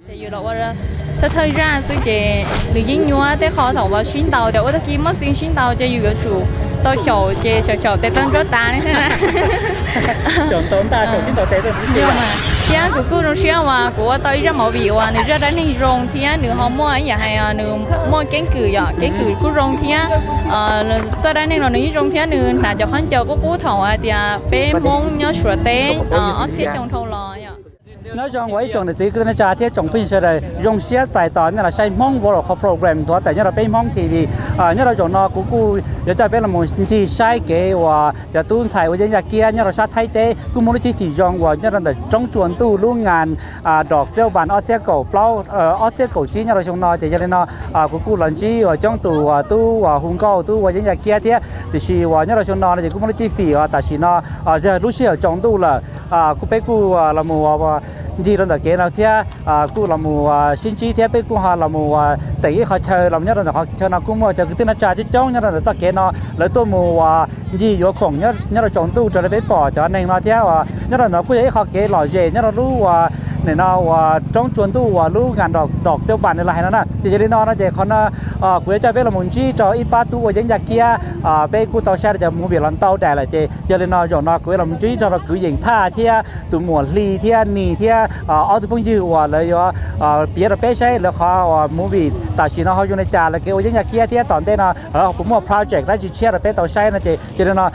Ces yus los ua thawj thawj zaj xwb ces nws yeej nyuaj, tej qho thaum uas sib ntaus ces ua tag kis muaj xeev sib ntaus ces yus yuav tsum tau xyaum ces xyaum xyaum tes taw nruab tas li thiab na. Thiab kuv kuj zoo siab uas kuv ua tau ib zaj movie uas nws zaj dab neeg zoo thiab nws ho muaj ib yam hais nws muaj keeb kwm yom, keeb kwm kuj zoo thiab. Txoj dab neeg no nws yeej zoo thiab nws hnav cov khaub ncaws qub qub thaum hais tias peb Hmoob nyob Suav teb ob txhiab xyoo dhau los yom. Nyob zoo ua ib tsoom niam txiv kwv tij neej tsa thiab tsoom phooj ywg sawv daws, zoo siab txais tos nej los saib Hmoob World qhov program nthuav tawm nyob rau peb Hmoob T V. Nyob rau zaum no kuv kuj yuav coj peb los mus ncig saib kev uas cov tub ntxhais ua yeeb yaj kiab nyob rau sab Thaib teb kuj muaj lub cib fim zoo uas nyob rau ntawm roob tsua ntuj lub ngas dom xib vas ob txhiab kaum plaub, ob txhiab kaum tsib nyob rau xyoo no ces yog li no kuv kuj los ntsib uas coob tus uas tub uas hu nkauj tub ua yeeb yaj kiab thiab tiam sis uas nyob rau xyoo no no ces kuj muaj lub cib fim uas tam sim no yog lub sij hawm tsaus ntuj lawm. Kuj peb kuj los mus ncig rau ntawm kev no thiab kuj los mus sib ntsib thiab peb kuj ho los mus teem ib qhov chaw los nyob rau ntawm qhov chaw no kuj muaj cov kwv tij neej tsa coob coob nyob rau ntawm txoj kev no lawv tuaj mus uas ncig yuav khoom nyob rau tsaus ntuj raws li peb pom cov neeg no thiab uas nyob rau no kuj yog ib qho kev lom zem nyob rau lub uas nim no uas roob tsua ntuj uas lub ngas dom xib vas los hais no na ces yog li no no ces qhov no kuv yuav coj peb los mus ntsib rau ib pab tub ua yeeb yaj kiab. Peb kuj tau saib rau cov movie los ntau daim lawm ces yog li no zaum no kuv yuav los mus ntsib nrog rau kwv Yeem Thaj thiab tus muam Hli thiab Nis thiab ob tug phooj ywg uas lawv yuav piav rau peb saib lawv qhov uas movie tam sim no ho zoo li cas, lawv kev ua yeeb yaj kiab thiab tom ntej no lawv puas muaj project dab tsi tshiab rau peb tau saib no ces yog li no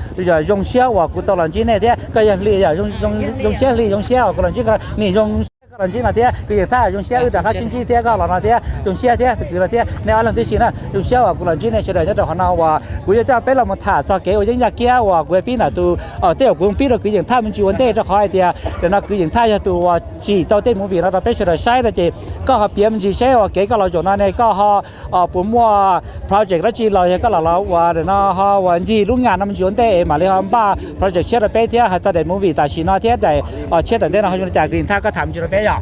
zoo siab uas kuv tau los ntsib nej thiab koj yog Hli yom, zoo siab Hli, zoo siab uas kuv los ntsib koj, Nis zoo siab koj los ntsib no thiab kwv Yeem Thaj zoo siab wb rov qab sib ntsib thiab koj los no thiab zoo siab thiab tus kwv no thiab nej ob leeg tib si na zoo siab uas kuv los ntsib nej sawv daws nyob rau qhov no uas kuv yuav coj peb los mus tham txog kev ua yeeb yaj kiab uas kuv pib ntawm tus tej zaum kuv pib rau kwv Yeem Thaj me ntsis ua ntej rau qhov hais tias nim no kwv Yeem Thaj yog tus uas tsim tau tej movie no rau peb sawv daws saib no ces koj ho piav me ntsis seb uas kev koj los zaum no ne koj ho puas muaj project dab tsi los yog koj los los uas nim no ho uas ncig lub ngas no me ntsis ua ntej es mam li ho npaj project tshiab rau peb thiab hais txog daim movie tam sim no thiab daim tshiab tom ntej no ho zoo li cas kwv Yeem Thaj koj tham me ntsis rau peb yom.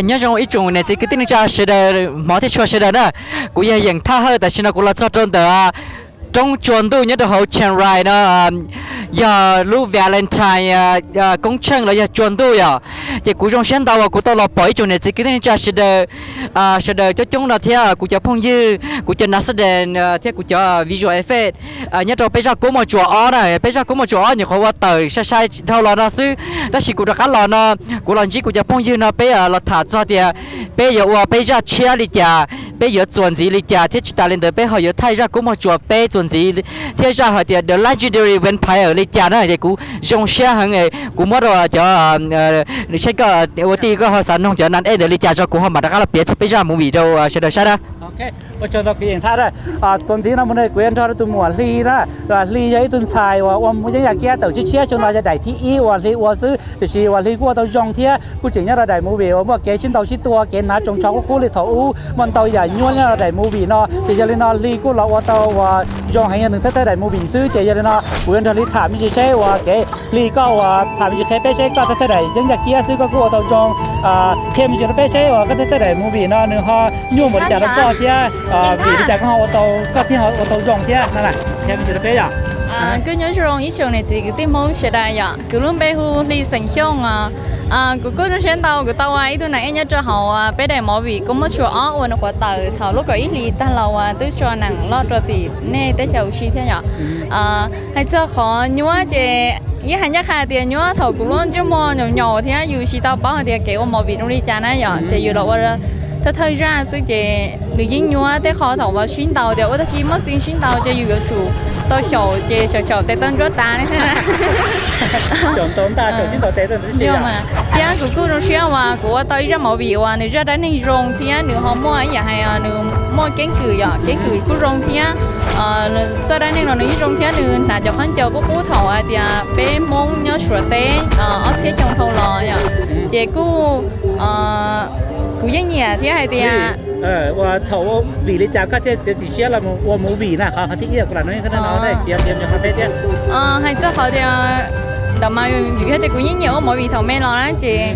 Nyob zoo ib tsoom niam txiv kwv tij neej tsa sawv daws, hmov thiab tshua sawv daws na. Kuv yog Yeem Thaj Hawj, tam sim no kuv los txog rau ntawm roob tsua ntuj nyob rau hauv Chiang Rai no, yog lub Valentine koob tsheej los yog tsua ntuj yom. Ces kuv zoo siab ntau uas kuv tau los pom ib tsoom niam txiv kwv tij neej tsa sawv daws, sawv daws coob coob no thiab kuv cov phooj ywg, kuv cov nas xab dees thiab kuv cov visual effect nyob rau peb zaj Kub Muaj Tsua ob na. Peb zaj Kub Muaj Tsua ob nyuam qhuav ua tawm sai sai dhau los no xwb, tab sis kuv rov qab los no, kuv los ntsib kuv cov phooj ywg no peb los tham txog tias peb yuav ua peb zaj tshiab li cas, peb yuav txuas ntxiv li cas thiab tsis tas li ntawd peb ho yuav thaij zaj Kub Muaj Tsua peb txuas ntxiv thiab zaj hais tias The Legendary Vampire li cas na. Ces kuv zoo siab heev, kuv muab rau cov, saib koj ua tij koj ho xav noog cov nan ej ntawd li cas tso kuv ho mam rov qab los piav txog peb zaj movie rau sawv daws saib na. Ua tsaug ntau kwv Yeem Thaj na. Txuas ntxiv no mus ne kuv yuav nrog rau tus muam Hli na. Hli yog ib tug ntxhais uas ua yeeb yaj kiab tawm tshiab tshiab, xyoo no yog daim thib ib uas Hli ua xwb tiam sis uas Hli kuj ua tau zoo thiab kuj tseem nyob rau daim movie uas muaj kev sib ntaus sib tua, kev hnav tsoos tsho qub qub li thaum ub, muaj ntau yam nyuaj nyob rau daim movie no ces yog li no Hli kuj los ua tau uas zoo heev, yog nws thawj thawj daim movie xwb ces yog li no kuv yuav nrog Hli tham me ntsis seb uas kev Hli koj uas tham me ntsis qhia peb seb koj thawj thawj daim yeeb yaj kiab xwb koj kuj ua tau zoo, qhia me ntsis rau peb seb uas koj thawj thawj daim movie no nws ho nyuaj npaum li cas rau koj thiab vim li cas koj ho ua tau, koj thiaj ho ua tau zoo thiab no, qhia me ntsis rau peb yom. Kuj nyob zoo ib tsoom niam txiv kwv tij Hmoob sawv daws yom, kuv lub npe hu Hli xeem Xyooj os. Kuv kuj zoo siab ntau kuv tau ua ib tug nas ej nyob rau hauv peb daim movie Kub Muaj Tsua ob uas nws nyuam qhuav tawm thaum lub kaum ib hlis tag los uas twb tso nees loj rau tim nej teb chaws ua si thiab yom. Hais txog qhov nyuaj ces yeej hais ncaj qha tias nyuaj thaum kuv lub ntsej muag nyaum nyaum thiab yus tsis tau paub hais tias kev ua movie zoo li cas na yom, ces yus los ua thawj thawj zaj xwb ces nws yeej nyuaj, tej qho thaum uas sib ntaus tias ua tag kis muaj xeev sib ntaus ces yus yuav tsum tau xyaum ces xyaum xyaum tes taw nruab tas li thiab na. Thiab kuv kuj zoo siab uas kuv ua tau ib zaj movie uas nws zaj dab neeg zoo thiab nws ho muaj ib yam hais nws muaj keeb kwm yom, keeb kwm kuj zoo thiab. Txoj dab neeg no nws yeej zoo thiab nws hnav cov khaub ncaws qub qub thaum hais tias peb Hmoob nyob Suav teb ob txhiab xyoo dhau los yom. Ces kuj kuv yeej nyiam thiab hais tias ua thaum vim li cas koj thiaj txiav txim siab los ua movie na, qhov qhov thib ib kuv lam no thiab. Hais txog qhov tias ntawm mas yus thiab tias kuv yeej nyiam ua movie thaum me los na ces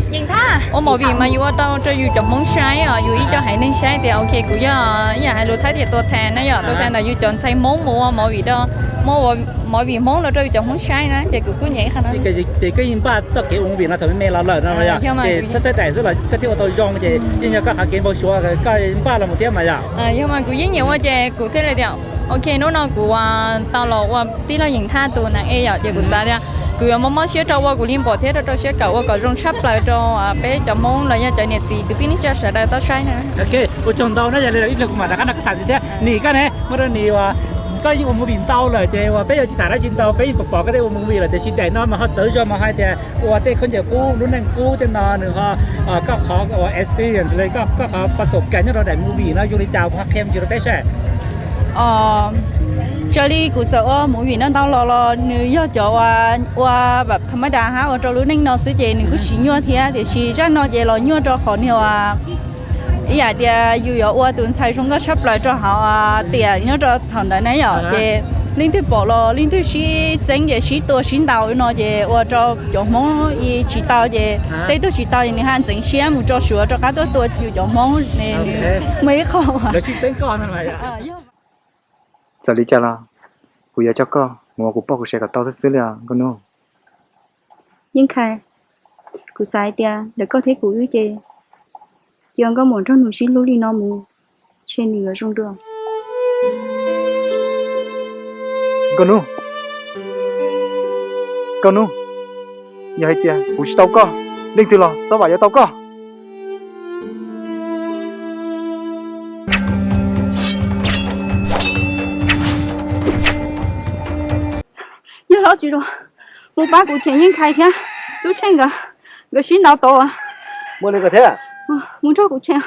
ua movie mas yus ua rau rau yus cov Hmoob saib os, yus ib co haiv neeg saib tias ok kuv yog ib yam hais lus Thaib tias tua tha na yom, tua tha ntawm yus cov ntxhais Hmoob mus ua movie rau, muab ua movie Hmoob los rau cov Hmoob saib na, ces kuv kuj nyiam ib qho no. Ces koj yeej npaj txoj kev ua movie no thaum me me los lawm no, ces thawj daim xwb los koj thiaj ua tau zoo, ces yeej yog koj qhov kev npau suav koj npaj los mus thiab mas yom. Yog mas kuv yeej nyiam ua ces kuv thiaj li tias, ok, hnub no kuv tau los ua tij laug Yeem Thaj tus nam e yom, ces kuv xav tias kuv yuav mob mob siab rau ua kuv li npaum thiab rau rau siab kawm ua kom zoo tshaj plaws rau peb cov Hmoob los yog cov niam txiv kwv tij neej tsa sawv daws tau saib na. Ok, ua tsaug ntau na, yog li ib pliag kuv mam rov qab nrog koj tham ntxiv thiab. Nim koj ne, muaj rau nim uas koj yeej ua movie ntau lawm ces uas peb yuav tsis tham dab tsi ntau, peb yeej pom pom koj tej ua movie lawm, tiam sis daim no mas ho txawv zog mas hais tias ua tej khaub ncaws qub, lub neej qub tej no nws ho, koj qhov uas experience li, koj qhov pas xom kas nyob rau daim movie no zoo li cas, ho qhia me ntsis rau peb saib. Raws li kuv txawm ua movie no ntau los los nws yog cov ua, ua tham ma das hab ua rau lub neej no xwb ces nws kuj tsis nyuaj thiab, tiam sis zaj no ces los nyuaj rau qhov niag ua ib yam tias yus yuav ua tus ntxhais zoo nkauj tshaj plaws rau hauv tiam nyob rau thaum ntawd na yom, ces leej twg pom los leej twg sib txeeb ces sib tua sib ntaus no ces ua rau cov Hmoob tsis tau ces tej tug tsis tau ces nws ho ntxeev siab mus rau Suav rov qab tuaj tua yus cov Hmoob ne, nws muaj ib qho. Txawm li cas los kuv yuav coj koj mus ua kuv poj kuv sev kom tau xwb xwb li os Nkauj Hnub. Yeej Khai, kuv xav hais tias ntawm koj thiab kuv wb ces cia nkauj muam nrog nws sib hlub li no mus, ntshe nws yuav zoo dua. Nkauj Hnub, Nkauj Hnub, yog hais tias kuv tsis tau koj, leej twg los txhob vam yuav tau koj. Yog hlob Tswv Zos, mus pab kuv cheem Yeej Khai thiab Tub Tsheej nkawd, nkawd sib ntaus tod. Muaj li ko thiab. Mus nrog kuv cheem.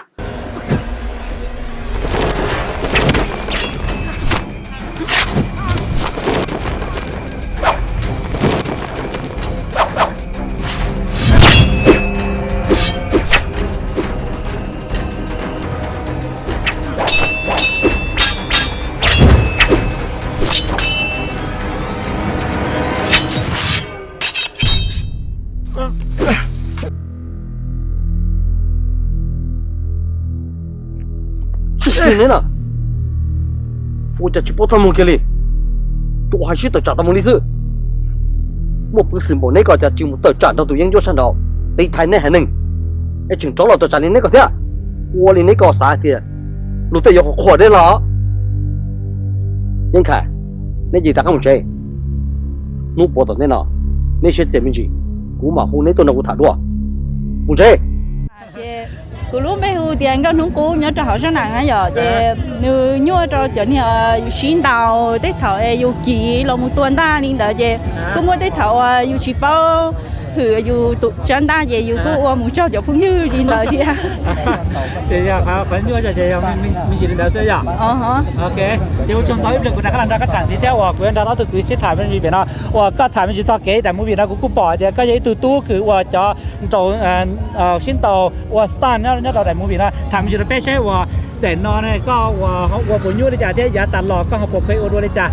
Tsis xwm neb na, ua cas tsis paub txaj muag kiag li, tsuas hais sib tawm tsam tau mus li xwb. Muaj peev xwm npaum neb ko cas tsis mus tawm tsam nrog tus yeeb ncuab sab nraud tiv thaiv neb haiv neeg, es tseem rov los tawm tsam li neb ko thiab. Ua li neb ko xav hais tias luag tej yuav qhuas neb los? Yeej Khai, neb cia li rov qab mus tsev. Hnub puav tom ntej no, neb siab txias me ntsis, kuv mam hu neb tuaj nrog kuv tham dua. Mus tsev. Kuv lub npe hu tias Nkauj Hnub Qub nyob rau hauv zaj nam na yom, ces nws nyuaj rau cov niag yus sib ntaus tej thaum es yus kiv los mus tua ntaj li ntawd ces kuj muaj tej thaum uas yus tsis paub hwm yus tus tsab ntaj ces yus kuj ua mus raug cov phooj ywg li ntawd thiab. Ces yog qhov nyuaj ces yog me ntsis li ntawd xwb yom. Ok, ces ua tsaug ntau, ib pliag kuv rov qab los nrog koj tham ntxiv thiab uas kuv yuav nrog ob tug kwv sib tham me ntsis pem no uas koj tham me ntsis txog kev daim movie no kuv kuj pom tias koj yog ib tug tub kws uas cov nraum sib ntaus ua stunt nyob rau daim movie no, tham me ntsis rau peb saib uas daim no koj ua puas nyuaj li cas thiab yav tas los koj ho puas kheev ua dua li cas?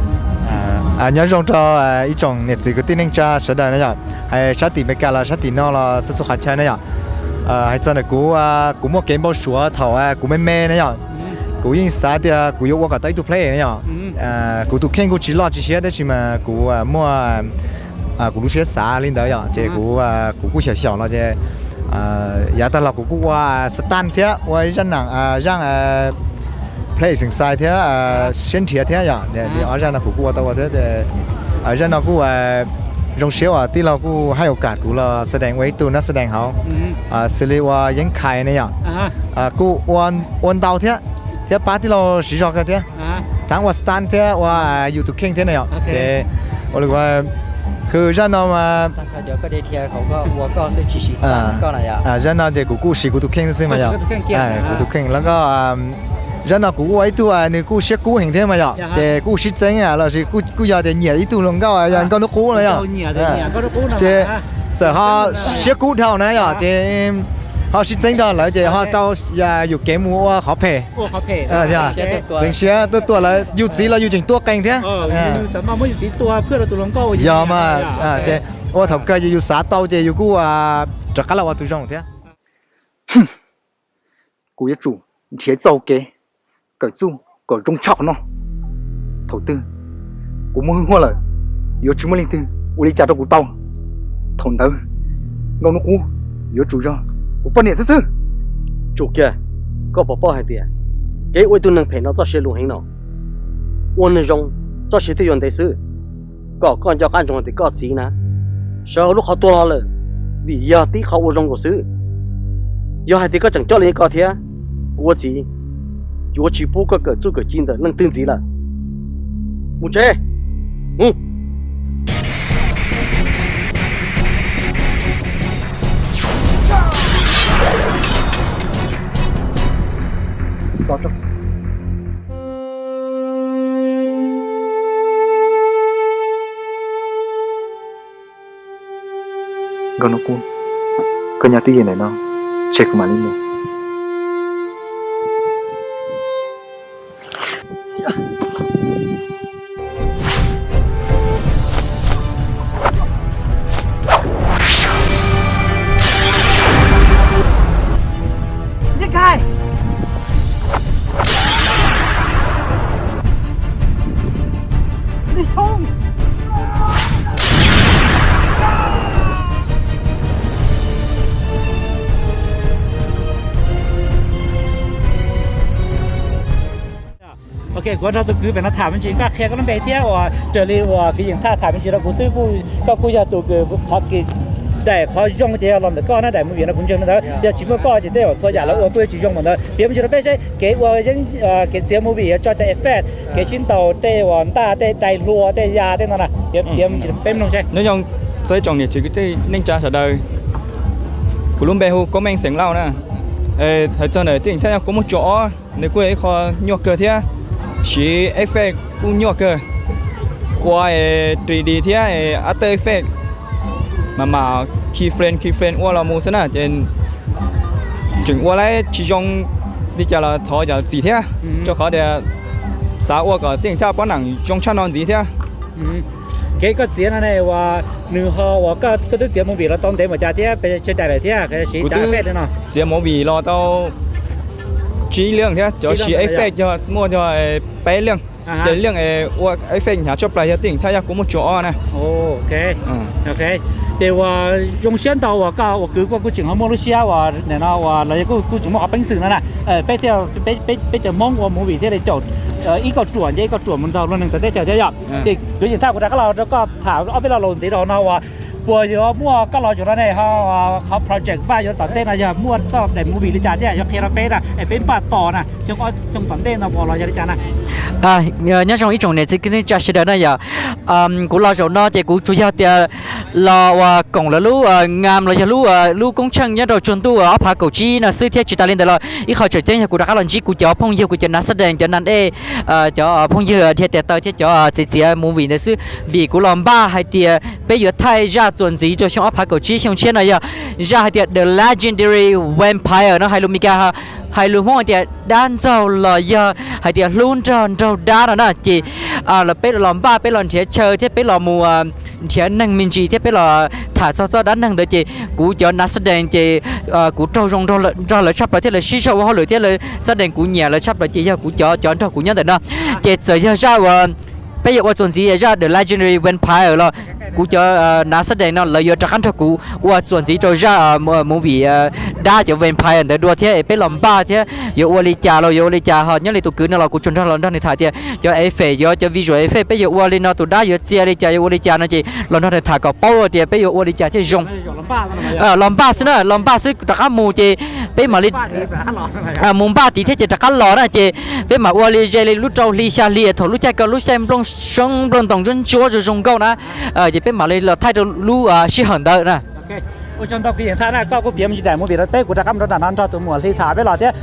Nyob zoo rau ib tsoom niam txiv kwv tij neej tsa sawv daws na yom, hais sab tim Meskas los sab tim no los txhua txhua qhov chaw na yom. Hais txog ntawm kuv, kuv muaj kev npau suav thaum kuv me me na yom. Kuv yeej xav tias kuv yuav ua kom tau ib tug player na yom. Kuv tus kheej kuj tsis loj tsis siab tab sis mas kuv muaj kuv lub siab xav li ntawd yom, ces kuv, kuv kuj xyaum xyaum los ces yav tag los kuv kuj ua stunt thiab ua ib zaj nam, zaj Play Xeem Xais thiab Siab Nrhiav thiab yom, li ob zaj no kuv kuj ua tau ua thiab. Zaj no kuj zoo siab uas tij laug kuj haj ua kam kuv los xa dees ua ib tug nab xa dees hauv, xws li ua Yeeb Khais ne yom, kuj ua ntau thiab, thiab pab tij laug siv zog kawg thiab, thaab ua stunt thiab ua yus tus kheej thiab na yom. Ces ua li, kws zaj no mas zaj no ces kuv kuj siv kuv tus kheej xwb mas yom, kuv tus kheej. Los koj, zaj no kuv ua ib tug nws kuj siab kub heev thiab mas yom, ces kuj sib txeeb lossis kuj yog tias nyiam ib tug hluas nkauj yog Nkauj Hnub Qub na yom. Ces txawm ho siab kub dhau na yom, ces ho sib txeeb dhau lawm ces ho tau yus kev mus ua qhov phem. Txeev siab tuaj tua lawv, yus txiv los yus tseem tua qees thiab. Yog mas, ces ua thaum kawg yus xav tau ces yus kuj rov qab los ua tus zoo thiab. Kuv yuav tsum nrhiav txoj kev kawm txuj kom zoo tshaj qhov no. Thaum twg kuv muaj hwj huaj lawm, yuav tsis muaj leej twg ua li cas rau kuv tau. Thaum ntawd Nkauj Hnub Qub yuav tsum yog kuv poj niam xwb xwb. Tsum kiag, koj puas paub hais tias kev ua ib tug neeg phem no txoj sia luv heev no? Ua neeg zoo txoj sia thiaj yuav ntev xwb. Kom koj nco qab ntsoov hais tias koj txiv na sawv hauv lub qhov tuag los lawm, vim yog tib qho ua zoo nkaus xwb. Yog hais tias koj tseem coj li ko thiab, kuv ua txiv yuav tsis pub koj kawm txuj kawm ci ntawm leej twg ntxiv lawm. Mus tsev, mus. Nkauj Hnub Qub, koj nyob twj ywm ntawm no, tseg kuv mam li mus. Ok, kuv nrog tus kwv pem no tham me ntsis, koj qhia koj lub npe thiab uas raws li uas kwv Yeej Thaj tham me ntsis rau kuv xwb, koj kuj yog tus kws qhov kws daim qhov zoo ces yog los ntawm koj na, daim movie no kuv ntseeg li ntawd, yog tsis muaj koj ces tej zaum txhua yam lawv ua kuj yuav tsis zoo mas ntawd. Piav me ntsis rau peb seb kev ua yeeb, kev txiav movie yuav tso cov effect, kev sib ntaus tej uas ntaj tej dai hlua tej ya tej no na, piav me ntsis rau peb mloog seb. Nyob zoo txog ib tsoom niam txiv kwv tij neej tsa sawv daws, kuv lub npe hu Koob Meej xeem Lauj na. Hais txog ntawm Tij Yeej Thaj yog kuv muaj tsuas ob, nws kuj yog ib qho nyuaj kawg thiab, siv effect kuj nyuaj kawg, ua three D thiab After Effect mas mam keyframe keyframe ua los mus xwb na ces tseem ua lawm tsis zoo li cas los thov zam txim thiab, rau qhov tias xav ua kom Tij Yeej Thaj pob neem zoo tshaj no ntxiv thiab. Kev koj txiav no ne uas nws ho uas koj twb txiav movie los tau ntev npaum cas thiab pes tsawg daim lawm thiab siv cov effect li no? Txiav movie los tau tsib leej thiab cov siv effect yog muaj yog peb leej. Ces leej ua effect hnyav tshaj plaws yog Tij Yeej Thaj yog kuv muaj tsuas ob na. Ces uas zoo siab ntau uas koj ua kwv koj kuj tseem ho muaj lub siab uas nim no uas los yog kuj tseem muaj qhov peev xwm no na. Peb thiaj, peb cov Hmoob ua movie thiaj li caum ib kauj ruam nce ib kauj ruam mus nrog luag neeg txawv teb chaws thiab yom. Ces kwv Yeej Thaj kuv rov qab los rau koj tham ob peb lo lus ntxiv rau no uas puas yuav muaj koj los zaum no ne ho qhov project npaj yuav tom ntej no yog muaj txoj daim movie li cas thiab yuav qhia rau peb na es peb npaj tos na xyoo ob xyoo tom ntej no puas los yog li cas na. Nyob zoo ib tsoom niam txiv kwv tij neej tsa sawv daws na yom. Kuv los zaum no ces kuv tsuas yog tias los uas koom lawv lub ngam los yog lub, lub koob tsheej nyob rau tsaus ntuj ob phav kaum tsib no xwb thiab tsis tas li ntawd los ib qho tseem ceeb yog kuv rov qab los ntsib kuv cov phooj ywg kuv cov nas xab dees cov nas dej, cov phooj ywg dhia tias taw thiab cov txiav txiav movie ntawd xwb vim kuv los npaj hais tias peb yuav thaij zaj txuas ntxiv rau xyoo ob phav kaum tsib xyoo tshiab no yog zaj hais tias The Legendary Vampire no hais lus Meskas, hais lus Hmoob hais tias dab ntxaug los yog hais tias hlub nrog nraug dab no na ces peb los npaj peb los nrhiav chaw thiab peb los mus nrhiav neeg me ntsis thiab peb los tham txog txoj dab neeg ntawd ces kuv cov nas xab dees ces kuv raug zoo nrog lawv tshaj plaws thiab lawv sib zog ua hauj lwm thiab lawv xab dees kuv nyiam lawv tshaj plaws ces yog kuv cov cov nrog kuv nyob ntawm no. Ces txawm yog zaj uas peb yuav ua txuas ntxiv zaj The Legendary Vampire los kuv cov nas xab dees no lawv yuav rov qab nrog kuv ua txuas ntxiv rau zaj movie dab cov vampire ntawd dua thiab es peb los npaj thiab yuav ua li cas los yuav ua li cas ho nyob li tus kwv no los kuv tsuas nrog los nrog nws tham tias cov effect yuav cov visual effect peb yuav ua li no tus dab yuav txia li cas yuav ua li cas no ces los nrog nws tham kom paub tias peb yuav ua li cas thiaj zoo. Los npaj xwb na los npaj xwb rov qab mus ces peb mam li mus npaj tid thiab ces rov qab los na ces peb mam ua li ze li lub rau hli xya hli thaum lub caij ko lub xyaij nplooj xyoob nplooj ntoos ntsuab ntsuab zoo zoo nkauj na ces peb mam li los thaij rau lub sij hawm ntawd na. Ua tsaug ntau kwv Yeej Thaj na koj kuj piav me ntsis daim movie rau peb kuv rov qab mus rau nram no nrog tus muam Hli tham peb los thiab.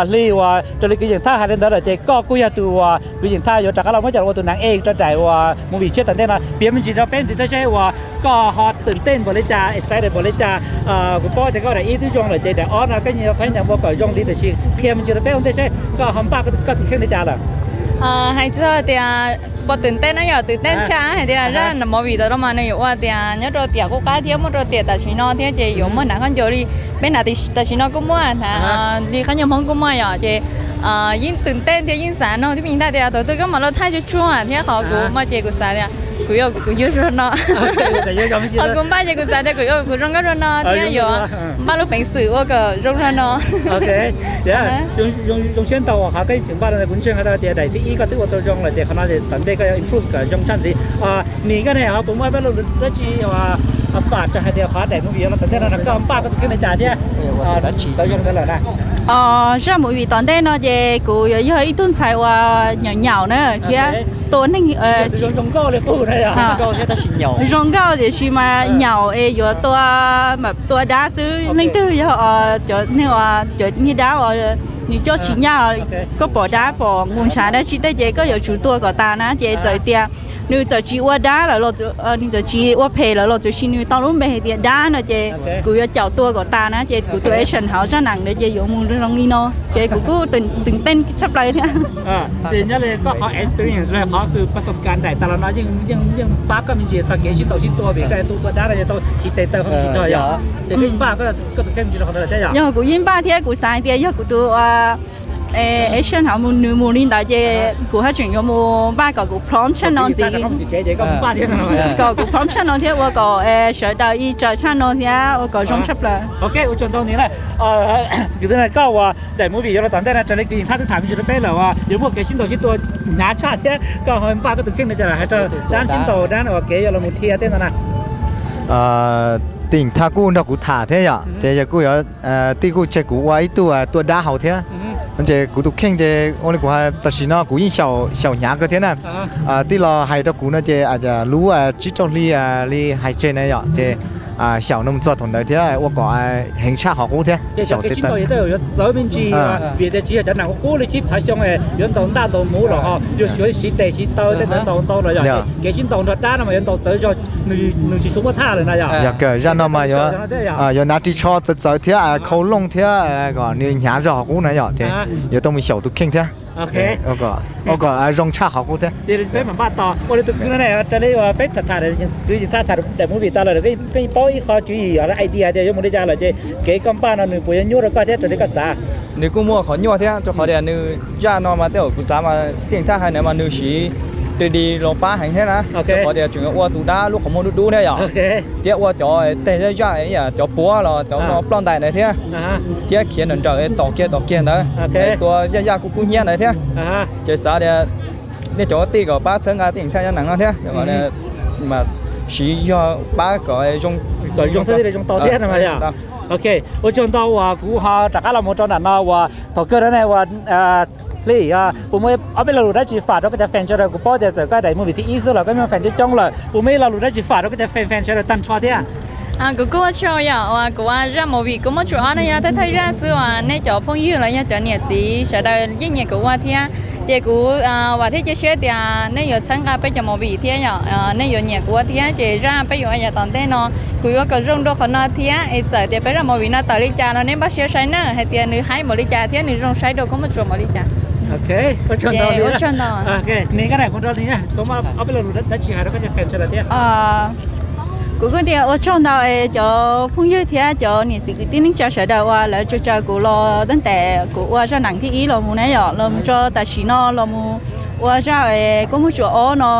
Hli uas raws li kwv Yeej Thaj hais li ntawd lawm ces koj kuj yog tus uas kwv Yeej Thaj yuav rov qab los muab coj los ua tus nas ej rau daim uas movie tshiab tom ntej no piav me ntsis rau peb ntxiv thiab seb uas koj ho twm tej npaum li cas excited npaum li cas. Kuv paub tias koj daim ib twb zoo lawm ces daim ob no koj nyias pheej nyias ua kom zoo ntxiv tiam sis qhia me ntsis rau peb ua ntej seb koj ho npaj koj tus kheej li cas lawm. Hais txog tias puas twm tej na yog twm tej tshaj hais tias zaj movie ntawd no mas nws yuav ua tias nyob rau tiam qub qab thiab muaj rau tiam tam sim no thiab ces yuav muaj hnav khaub ncaws li peb hnav tam sim no kuj muaj hnav li khaub ncaws Hmoob kuj muaj yom ces yeej twm tej thiab yeej xav nug tib me ntag tias thaum twg koj mam los thaij tsuag tsuag thiab qhov kuv mas ces kuv xav tias Kuv yuav kuv yug zoo no. Qhov kuv npaj ces kuv xav tias kuv yuav kuv zoo nkauj zoo no thiab yuav npaj lub peev xwm ua kom zoo zoo no. Tias zoo siab ntau uas qhov koj yeej tseem npaj no, kuv ntseeg hais tias daim thib ib koj twb ua tau zoo lawm ces qhov no ces tom ntej koj yuav improve kom zoo tshaj ntxiv. Nim koj ne ho puas muaj peb lo lus dab tsi fam rau hais tias qhov daim movie yuav los tom ntej no koj npaj koj tus kheej li cas thiab txawv zoo ntawd lawm na? Zaj movie tom ntej no ces kuv yuav yog ib tug ntxhais uas nyaum nyaum na thiab tua neeg zoo nkauj tiam sis mas nyaum es yuav tua, tua dab xwb. Leej twg yog cov niag dab uas nws coj tsis ncaj, koj pom dab pom nqus ntshav dab tsi tej ces koj yuav tsum tua kom tas na. Ces txawm tias nws txawm tsis ua dab lawm los, nws txawm tsis ua phem lawm los tiam sis nws tau lub npe hais tias dab no ces kuv yuav caum tua kom tas na. Ces kuv tus action hauv zaj neeg ntawd ces yuav mus zoo li no ces kuv kujตื่นเต้น tshaj plaws thiab. Ces nyob li koj qhov experience los qhov kws pas sab kas daim tas los no yeej pab koj me ntsis txog kev sib ntaus sib tua vim koj tus tua dab no yog tau siv tes taw qhov me ntsis nrog yog, ces koj yeej npaj koj tus kheej me ntsis rau qhov ntawd lawm thiab yog? Yog kuv yeej npaj thiab kuv xav hais tias yog kuv tus action hauv nws mus li ntawd ces kuv haj tseem yuav mus npaj kom kuv prom tshaj no ntxiv, kom kuv prom tshaj no thiab ua kom sawv daws ib tsaws tshaj no thiab ua kom zoo tshaj plaws. Ok, ua tsaug ntau ntxiv na. Koj uas daim movie yuav los tom ntej no raws li kwv Yeej Thaj twb tham me ntsis rau peb lawm uas yuav muaj kev sib ntaus sib tua hnyav tshaj thiab koj ho npaj koj tus kheej li cas hais rau dab sib ntaus dab uas kev yuav los mus dhia tej ntawd na? Tij Yeej Thaj kuj nrog kuv tham thiab yom, ces yog kuj yuav, tij kuj tseg kuv ua ib tug tua dab hauv thiab. Ces kuv tus kheej ces ua li kuv hais tam sim no kuv yeej xyaum hnyav kawg thiab na. Tij los hais rau kuv no ces lub tsib rau hli li hais tseg na yom, ces xyaum no mus txog thaum ntawd thiab ua kom heev tshaj qhov qub thiab. Ces xyaum kev sib ntaus yuav txawv me ntsis vim tias tsis yog cov neeg qub li tsib phav xyoo yuav ntaus ntaj ntaus muv los ho yuav suav siv tes siv taw tej ntawd ntaus ntau los yog kev sib ntaus nrog dab no mas yuav ntaus txawv zog, nws tsis tshua muaj thaj lawm na yom. Yog kawg zaj no mas yuav, yuav hnav ris tsho txawv txawv thiab khau looj thiab kom nws hnyav zog qub na yom, ces yuav tau mus xyaum tus kheej thiab ua kom zoo tshaj qhov qub thiab. Ces peb mam npaj tos ua li tus kwv no ne, raws li uas peb tham tham kwv Yeej Thaj tham daim movie tas lawm, koj yeej paub ib qho tswv yim idea tias yuav mus li cas lawm ces kev koj npaj no nws puas yuav nyuaj rau koj thiab raws li koj xav? Nws kuj muaj qhov nyuaj thiab rau qhov tias nws zaj no mas tej zaum kuv xav mas Tij Yeej Thaj hais ntawd mas nws siv three D los pab heev thiab na, rau qhov tias tseem yuav ua tus dab lub qhov muag dub dub thiab yom, thiab ua cov teg zaj zaj ib yam cov puav los cov no ploj ntais ntawd thiab, thiab khiav nrawm nrawm tom kiag tom kiag ntawd, tua yaj yaj kub kub hnyiab ntawd thiab. Ces xav tias nej cov kwv tij kom pab txhawb nqa Tij Yeej Thaj zaj neeg no thiab, mas siv yog pab kom zoo, kom zoo thiab zoo tau thiab no. Ok, ua tsaug ntau uas kuv ho rov qab los mus rau nram no uas thaum kawg no ne uas Hli, puas muaj ob peb lo lus dab tsi fam rau koj cov fan sawv daws? Kuv paub tias txawm koj daim movie thib ib xwb los koj muaj fan coob coob lawm, puas muaj ib lo lus dab tsi fam rau koj cov fan fan sawv daws tag nrho thiab? Kuv kuj ua tsaug yom, uas kuv zaj movie kuv muab tsuas ob no yog thawj thawj zaj xwb uas nej cov phooj ywg los yog cov niam txiv sawv daws yeej nyiam kuv ua thiab. Ces kuv vam thiab cia siab tias nej yuav txhawb nqa peb cov movie thiab yom, nej yuav nyiam kuv ua thiab ces zaj peb yuav ua yav tom ntej no kuv yuav kom zoo dua qhov no thiab es txawm tias peb zaj movie no tawm li cas los nej npaj siab saib na hais tias nws haib npaum li cas thiab nws zoo saib dua koj muab tsuas npaum li cas. Ua tsaug ntau. Kuv kuj tias ua tsaug ntau es cov phooj ywg thiab cov niam txiv kwv tij neej tsa sawv daws uas lawv tsa tsaws kuv los tab tes kuv ua zaj neeg thib ib los mus na yom, los mus tso tam sim no los mus ua zaj es koj muab tsuas ob no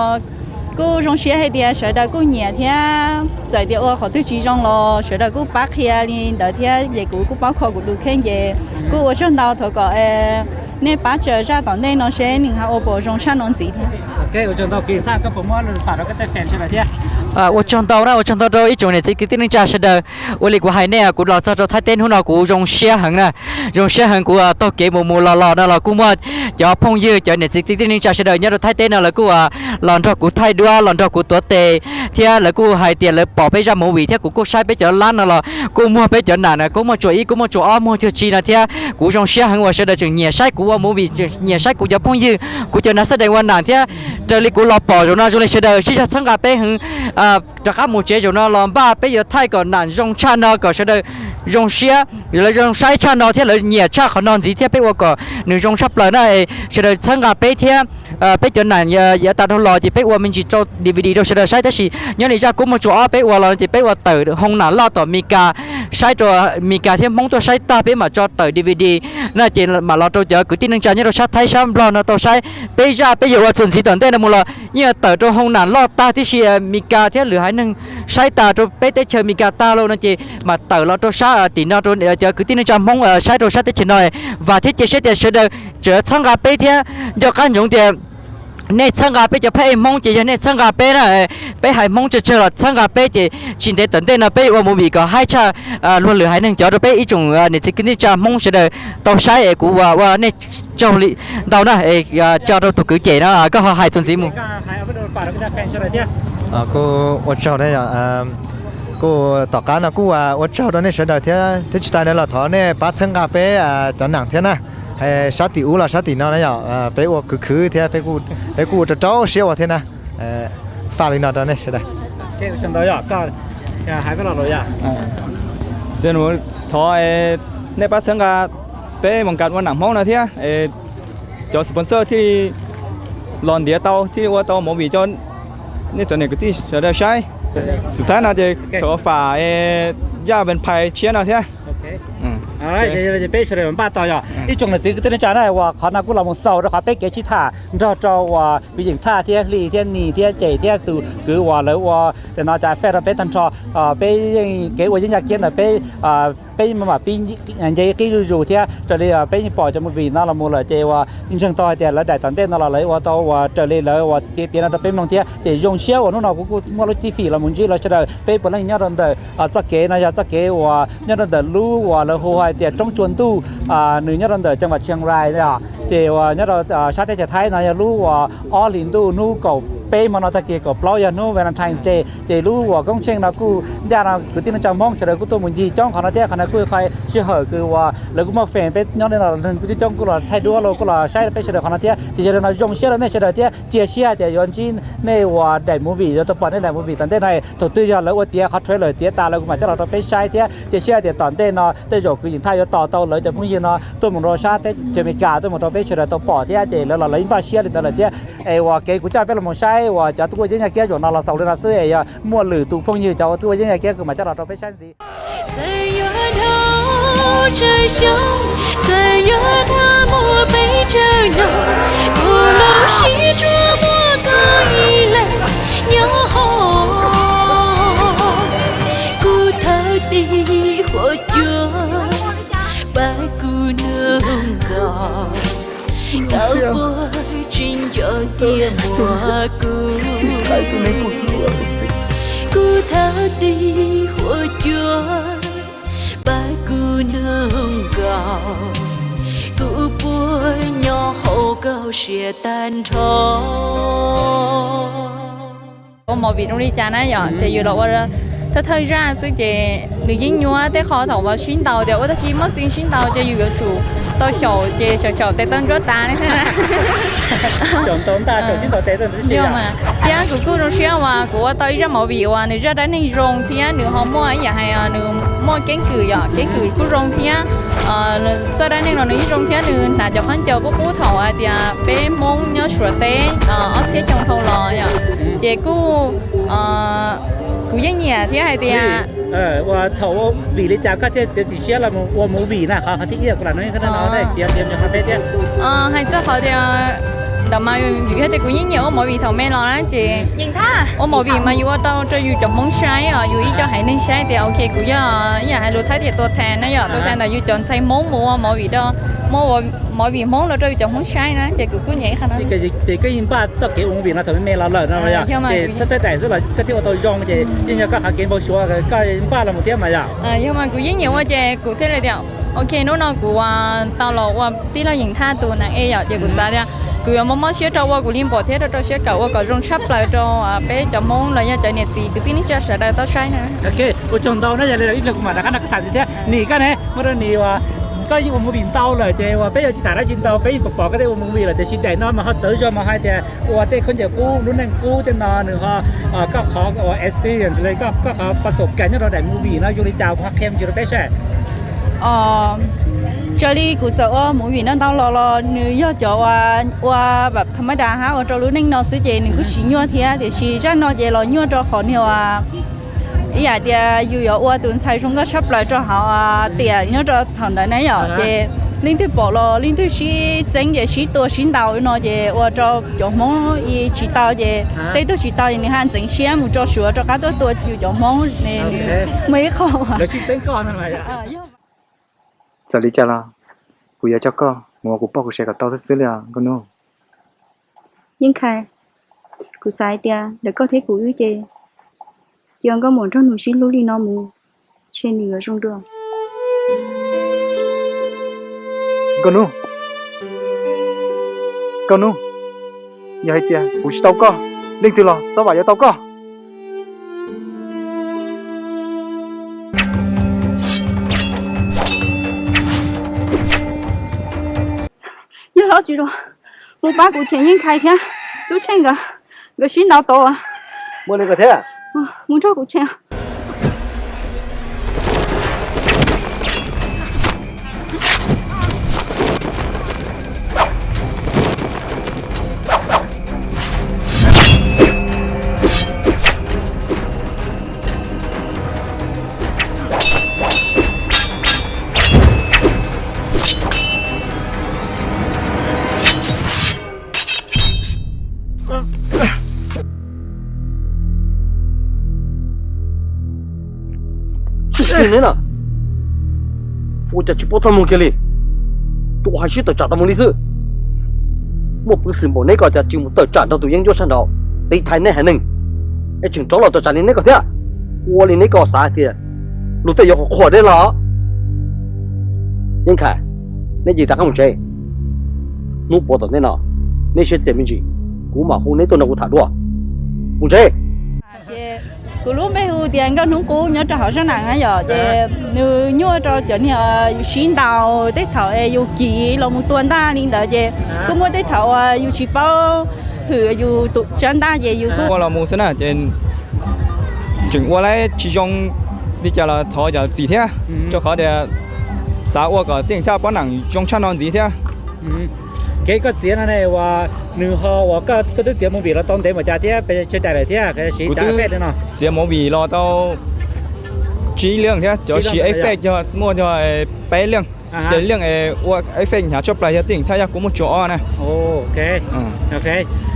kuj zoo siab hais tias sawv daws kuj nyiam thiab txawm tias ua qhov twg tsis zoo los sawv daws kuj pab qhia li ntawd thiab ces kuv kuj paub kho kuv tus kheej ces kuj ua tsaug ntau, thov kom nej pab tsaws zaj tom ntej no seb nws ho ua puas zoo tshaj no ntxiv thiab. Ua tsaug ntau na, ua tsaug ntau rau ib tsoom niam txiv kwv tij neej tsa sawv daws. Ua li kuv hais nej, kuv los txog rau Thaib teb hnub no kuv zoo siab heev na, zoo siab heev. Kuv taug kev mus mus los los no los kuj muaj cov phooj ywg cov niam txiv kwv tij neej tsa sawv daws nyob rau Thaib teb no lawv kuj los nrog kuv thaij duab los nrog kuv tuav tes thiab lawv kuj hais tias lawv pom peb zaj movie thiab kuv kuj saib peb cov lab no los kuj muag peb cov nam na, kuj muaj tsuas ib kuj muaj tsuas ob muag cuag tsi no thiab kuv zoo siab heev uas sawv daws tseem nyiam saib kuv ua movie, tseem nyiam saib kuv cov phooj ywg, kuv cov nav xab dees ua nam thiab raws li kuv los pom zaum no zoo li sawv daws sib zog txhawb nqa peb heev. Rov qab mus tsev zaum no los npaj peb yuav thaij kom nam zoo tshaj no kom sawv daws zoo siab, lawv zoo saib tshaj no thiab lawv nyiam tshaj qhov no ntxiv thiab peb ua kom nws zoo tshaj plaws na es sawv daws txhawb nqa peb thiab. peb cov nam yav tas dhau los ces peb ua me ntsis rau D V D rau sawv daws saib, tab sis nyob li zaj Kub Mob Tsu Ob peb ua los ces peb ua tawm hoo nam loj tom Mes Kas saib rau Mes Kas thiab Hmoob tuaj saib tag peb mam tso tawm D V D na, ces mam los rau cov kwv tij neej tsa nyob rau sab Thaib sab Nplog no tau saib. Peb zaj peb yuav ua txuas ntxiv tom ntej no mus los yeej yuav tawm rau hoo nam loj tag tib si, Mes Kas thiab lwm haiv neeg saib tas rau peb teb chaws Mes Kas tag lawm no ces mam tawm los rau sab tim no rau cov kwv tij neej tsa Hmoob saib rau sab teb chaws no. Vam thiab cia siab tias sawv daws tseem txhawb nqa peb thiab nco qab ntsoov tias nej txhawb nqa peb cov phab ej Hmoob ces yog nej txhawb nqa peb na. Peb haiv Hmoob tsawg tsawg los txhawb nqa peb ces tsis ntev tom ntej no peb yuav ua movie kom haib tshaj luag lwm haiv neeg cov rau peb ib tsoom niam txiv kwv tij neej tsa Hmoob sawv daws tau saib es kuv ua nej tsaug li ntau na. Tso rau tus kwv cem no koj ho hais txuas ntxiv mus. Kuv ua tsaug na yom. Kuv tom qab no kuj ua tsaug rau nej sawv daws thiab, thiab tsis tas no los thov nej pab txhawb nqa peb cov nam thiab na. Sab tim ub los sab tim no na yom, peb ua khwv khwv thiab peb kuj rau rau siab ua thiab na. Faj li no rau nej sawv daws. Thov nej pab txhawb nqa peb Moos Kas ua nam Hmoob no thiab, cov sponsor thiaj li los ntiav tau thiaj li ua tau movie rau nej cov niam kwv tij sawv daws saib. Xub thawj no ces thov fam zaj Vampire tshiab no thiab. Peb sawv daws npaj tau yog ib tsoom niam txiv kwv tij neej tsa na, uas qhov no kuj los mus xaus rau qhov peb kev sib tham nrog rau uas kwv Yeem Thaj thiab Hli thiab Nis thiab Cem thiab tus kwv uas lawv ua nim no cov affair rau peb tag nrho. Peb yeej kev ua yeeb yaj kiab ntawm peb, peb mam pib nce qib zuj zus thiab raws li peb yeej pom cov movie no los mus lawm ces uas ntseeg tau hais tias lawv daim tom ntej no los lawv ua tau uas raws li lawv uas piav piav no rau peb mloog thiab ces zoo siab uas hnub no kuv kuj muaj lub cib fim los mus ntsib lawv sawv daws. Peb puav leej nyob rau ntawm txoj kev no yog txoj kev uas nyob rau ntawm lub uas lawv hu hais tias roob tsua ntuj, nws nyob rau ntawm ceev vaj Chiang Rai os. Ces uas nyob rau sab teb chaws Thaib no yog lub uas ob hlis ntuj hnub kaum peb hmo no tag kis kaum plaub yog hnub Valentine's Day. Ces lub uas koob tsheej no kuj ncaj no kwv tij neej tsa Hmoob sawv daws kuj tuaj mus ncig coob qhov no thiab. Qhov no kuj yog qhov sij hawm kws uas lawv kuj muaj fans peb nyob li no kuj coob coob kuj los thaij duab los kuj los saib peb sawv daws qhov no thiab. Ces yog li no zoo siab rau nej sawv daws thiab cia siab hais tias yuav ntsib nej uas daim movie, yuav tau pom nej daim movie tom ntej no. Thaum twg yog lawv ua tiav qhov trailer tiav tas lawv kuj mam coj los rau peb saib thiab cia siab hais tias tom ntej no tej zaum kwv Yeem Thaj yuav tos tau lawv cov phooj ywg no tuaj mus rau sab teb chaws Amelikas tuaj mus rau peb sawv daws tau pom thiab ces lawv los lawv yeej npaj siab li ntawd lawm thiab. Es uas kev kuv coj peb los mus saib uas cov tuaj ua yeeb yaj kiab zaum no los xaus li no xwb es yog muaj lwm tus phooj ywg cov uas tuaj ua yeeb yaj kiab kuv mam coj los rau peb saib ntxiv. Txawm yuav dhau tsawg xyoo, txawm yuav dhau muaj peb tsawg xyoo, kuv los sib tsuas muaj koj ib leeg nyob hauv kuv thawj tib huab cua, pab kuv nug nkaus, koj puas tsis nco tias muaj kuv. Kuv thawj tib huab cua, pab kuv nug nkaus, kuv puas nyob hauv koj siab tag nrho. Ua movie zoo li cas na yom, ces yus los ua thawj thawj zaj xwb ces nws yeej nyuaj tej qho thaum uas sib ntaus tias ua tag kis muaj scene sib ntaus ces yus yuav tsum tau xyaum ces xyaum xyaum tes taw ntsuab tas li thiab. Thiab kuv kuj zoo siab uas kuv ua tau ib zaj movie uas nws zaj dab neeg zoo thiab nws ho muaj ib yam hais nws muaj keeb kwm yom, keeb kwm kuj zoo thiab. Txoj dab neeg no nws yeej zoo thiab nws hnav cov khaub ncaws qub qub thaum hais tias peb Hmoob nyob Suav teb ob txhiab xyoo dhau los yom, ces kuj kuv yeej nyiam thiab hais tias ua thaum ua vim li cas koj thiaj txiav txim siab los ua movie na, qhov qhov thib ib kuv lam no peb thiab. Hais txog qhov tias ntawm mas vim hais tias kuv yeej nyiam ua movie thaum me los na ces ua movie mas yus ua tau rau yus cov Hmoob saib os, yus ib co haiv neeg saib tias ok kuv yog ib yam hais lus Thaib tias tua thas na yom, tua thas ntawm yus cov ntxhais Hmoob mus ua movie rau, mus ua movie Hmoob los rau yus cov Hmoob saib na ces kuv kuj nyiam ib qho no. Ces koj yeej npaj txoj kev ua movie no thaum me me los lawm no los yog ces thawj thawj daim xwb los koj thiaj ua tau zoo ces yeej yog koj qhov kev npau suav koj npaj los mus thiab mas yom. Yog mas kuv yeej nyiam ua ces kuv thiaj li tias ok hnub no kuv tau los ua tij laug Yeem Thaj tus nam e yom, ces kuv xav tias kuv yuav mob mob siab rau ua kuv li npaum thiab rau rau siab kawm ua kom zoo tshaj plaws rau peb cov Hmoob los yog cov niam txiv kwv tij neej tsa sawv daws tau saib na. Ok, ua tsaug ntau na, yog li ib pliag kuv mam rov qab nrog koj tham ntxiv thiab. Nim koj ne, muaj rau nim uas koj yeej ua movie ntau lawm ces uas peb yuav tsis tham dab tsi ntau, peb yeej pom pom koj tej ua movie lawm tiam sis daim no mas ho txawv zog mas hais tias ua tej khaub ncaws qub lub neej qub tej no nws ho koj qhov uas experience li koj qhov pas xaum kas nyob rau daim movie no zoo li cas kuv ho qhia me ntsis rau peb saib. Raws li kuv txawm ua movie no ntau los los nws yog cov ua, ua tham ma das hab ua rau lub neej no xwb ces nws kuj tsis nyuaj thiab, tiam sis zaj no ces los nyuaj rau qhov niag ua, ib yam tias yus yuav ua tus ntxhais zoo nkauj tshaj plaws rau hauv tiam nyob rau thaum ntawd na yom, ces leej twg pom los leej twg sib txeeb ces sib tua sib ntaus no ces ua rau cov Hmoob tsis tau ces tej tug tsis tau ces nws ho ntxeev siab mus rau Suav rov qab tuaj tua yus cov Hmoob ne, nws muaj ib qho. Txawm li cas los kuv yuav coj koj mus ua kuv poj kuv sev kom tau xwb xwb li os Nkauj Hnub. Yeej Khais, kuv xav hais tias ntawm koj thiab kuv wb ces cia Nkauj Muam nrog nws sib hlub li no mus, ntshe nws yuav zoo dua. Nkauj Hnub, Nkauj Hnub, yog hais tias kuv tsis tau koj, leej twg los xob vam yuav tau koj. Yog los tsis zoo, mus pab kuv cheem Yeej Khais thiab Tub Tsheej nkawd, nkawd sib ntaus tod. Mus nrog kuv cheem. Tsis xwm neb na, ua cas tsis paub txaj muag kiag li, tsuas hais sib tawm tsam tau mus li xwb. Muaj peev xwm npaum neb ko cas tsis mus tawm tsam nrog tus yeeb ncuab sab nraud tiv thaiv neb haiv neeg, es tseem rov los tawm tsam li neb ko thiab. Ua li neb ko xav hais tias luag tej yuav qhuas neb los? Yeej Khais, neb cia li rov qab mus tsev. Hnub puav tom ntej no, neb siab txias me ntsis, kuv mam hu neb tuaj nrog kuv tham dua. Mus tsev. Kuv lub npe hu tias Nkauj Hnub Qub nyob rau hauv zaj nam na yom, ces nws nyuaj rau cov niag yus sib ntaus tej thaum es yus kiv los mus tua ntaj li ntawd ces kuj muaj tej thaum uas yus tsis paub hwm yus tus tsab ntaj ces yus kuj ua los mus xwb na ces tseem ua lawm tsis zoo li cas los thov cov txiv thiab, rau qhov tias xav ua kom tij thaj pob nam zoo tshaj no ntxiv thiab. Kev koj txiav no ne, uas nws ho uas koj twb txiav movie los tau ntev npaum cas thiab pes tsawg daim lawm thiab siv cov effect li no? Txiav movie los tau tsib leej thiab cov siv effect yog muaj yog peb leej. Ces leej ua effect hnyav tshaj plaws yog tij thaj yog kuv muaj tsuas ob na.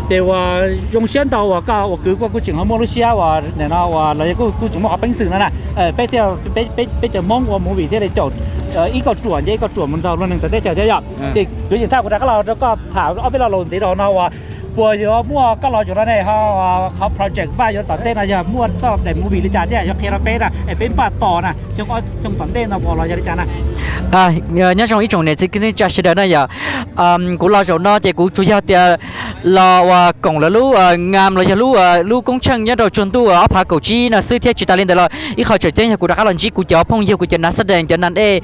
Ces uas zoo siab ntau uas koj ua kwv koj kuj tseem ho muaj lub siab uas no uas los yog kuj tseem muaj qhov peev xwm no na. Peb thiaj, peb cov Hmoob ua movie thiaj li caum ib kauj ruam nce ib kauj ruam mus ntxaug luag neeg txawv teb chaws thiab yom. Ces kwv Yeej Thaj kuv rov qab los rau koj tham ob peb lo lus ntxiv rau no uas puas yuav muaj koj los zaum no ne ho qhov project npaj yuav tom ntej no yog muaj txoj daim movie li cas thiab yuav qhia rau peb na es peb npaj tos na xyoo tom ntej no puas los yog li cas na? Nyob zoo ib tsoom niam txiv kwv tij neej tsa sawv daws na yom. Kuv los zaum no ces kuv tsuas yog tias los uas koom lawv lub ngam los yog lub, lub koob tsheej nyob rau tsaus ntuj ob phav kaum tsib no xwb thiab tsis tas li ntawd los ib qho tseem ceeb yog kuv rov qab los ntsib kuv cov phooj ywg kuv cov nas xab dees cov nas ej,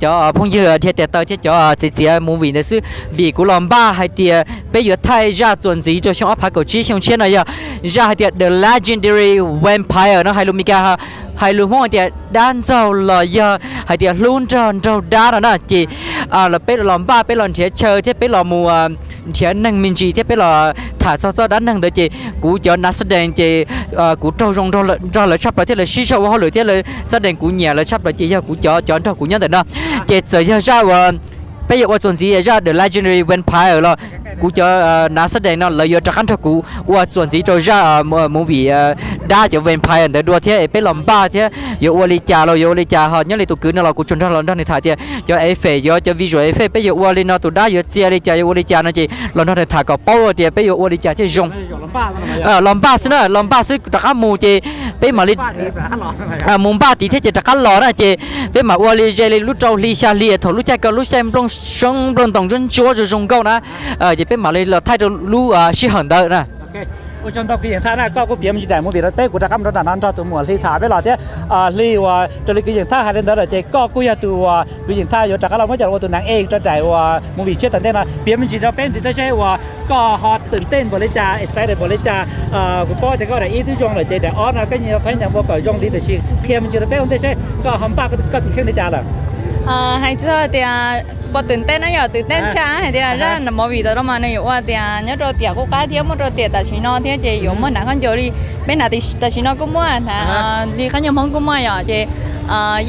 cov phooj ywg dhia tes taw thiab cov txiv txiav movie ntawd xwb. Vim kuv los npaj hais tias peb yuav thaij zaj txuas ntxiv rau xyoo ob phav kaum tsib xyoo tshiab no yog zaj hais tias The Legendary Vampire no hais lus Mes Kas, hais lus Hmoob hais tias dab ntxaug los yog hais tias hlub nrog nraug dab no na. Ces peb los npaj peb los nrhiav chaw thiab peb los mus nrhiav neeg me ntsis thiab peb los tham txog txoj dab neeg ntawd ces kuv cov nas xab dees ces kuv raug zoo nrog lawv tshaj plaws thiab lawv sib zog ua hauj lwm thiab lawv xab dees kuv nyiam lawv tshaj plaws ces yog kuv cov cov nrog kuv nyob ntawm no. Ces txawm yog zaj uas peb yuav ua txuas ntxiv zaj The Legendary Vampire los kuv cov nas xab dees no lawv yuav rov qab nrog kuv ua txuas ntxiv rau zaj movie dab cov vampire ntawd dua thiab peb los npaj thiab yuav ua li cas los yuav ua li cas ho nyob li tus kwv no los kuv tsuas nrog los nrog nws tham tias cov effect yuav cov visual effect peb yuav ua li no tus dab yuav txia li cas yuav ua li cas no ces los nrog nws tham kom paub tias peb yuav ua li cas thiaj zoo. Los npaj xwb na, los npaj xwb rov qab mus ces peb mam li mus npaj tid thiab ces rov qab los na ces peb mam ua li ze li lub rau hli xya hli thaum lub caij ko lub caij nplooj soob nplooj ntoos ntsuab ntsuab zoo zoo nkauj na. Ces peb mam li los thaij rau lub sij hawm ntawd na. Ua tsaug ntau kwv Yeej Thaj na, koj kuj piav me ntsis daim movie rau peb, kuv rov qab mus rau nram no nrog tus muam Hli tham peb los thiab. Hli uas raws li kwv Yeej Thaj hais li ntawd lawm ces koj kuj yog tus uas kwv Yeej Thaj yuav rov qab los muab coj los ua tus nas ej rau daim uas movie tshiab tom ntej no. Piav me ntsis rau peb ntxiv teb seb uas koj hoตื่นเต้น npaum li cas, excited npaum li cas. Kuv paub tias koj daim ib twb zoo lawm ces daim ob no koj nyias qhov nyias ua kom zoo ntxiv tiam sis qhia me ntsis rau peb ua ntej seb koj ho npaj koj tus kheej li cas lawm. Hais txog tias puas twm tes na, yog twm tes tshaj hais tias zaj movie tod mas nws yuav ua tias nyob rau tiam qub qab thiab muaj rau tiam tam sim no thiab ces yuav muaj hnav khaub ncaws li peb hnav tam sim no kuj muaj, hnav li khaub ncaws Hmoob kuj muaj yom. Ces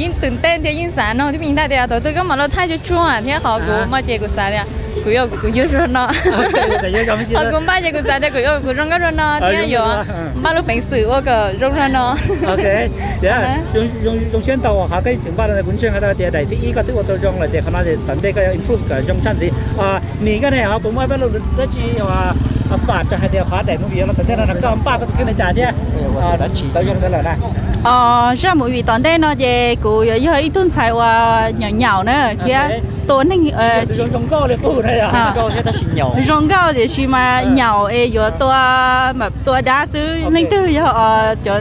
yeej twm tes thiab yeej xav nug tib me ntag tias thaum twg koj mam los thaij tsuag tsuag thiab qhov kuv mas ces kuv xav tias kuv yuav kuv yug zog no. Qhov kuv npaj ces kuv xav tias kuv yuav kuv zoo nkauj zog no thiab yuav npaj lub peev xwm ua kom zoo zog no. Zoo siab ntau qhov koj yeej tseem npaj rau kuv ntseeg hais tias daim thib ib koj twb ua tau zoo lawm ces qhov no tom ntej koj yuav improve kom zoo tshaj ntxiv. Nim koj ne ho puas muaj pab lus dab tsi fam rau hais tias qhov daim movie no tom ntej no koj npaj koj tus kheej li cas thiab tau zoo ntawd lawm na? Zaj movie tom ntej no ces kuv yuav yog ib tug ntxhais uas nyaum nyaum na thiab tua neeg zoo nkauj li qub na, zoo nkauj tiam sis mas nyaum es yuav tua, mam tua dab xwb. Leej twg yog cov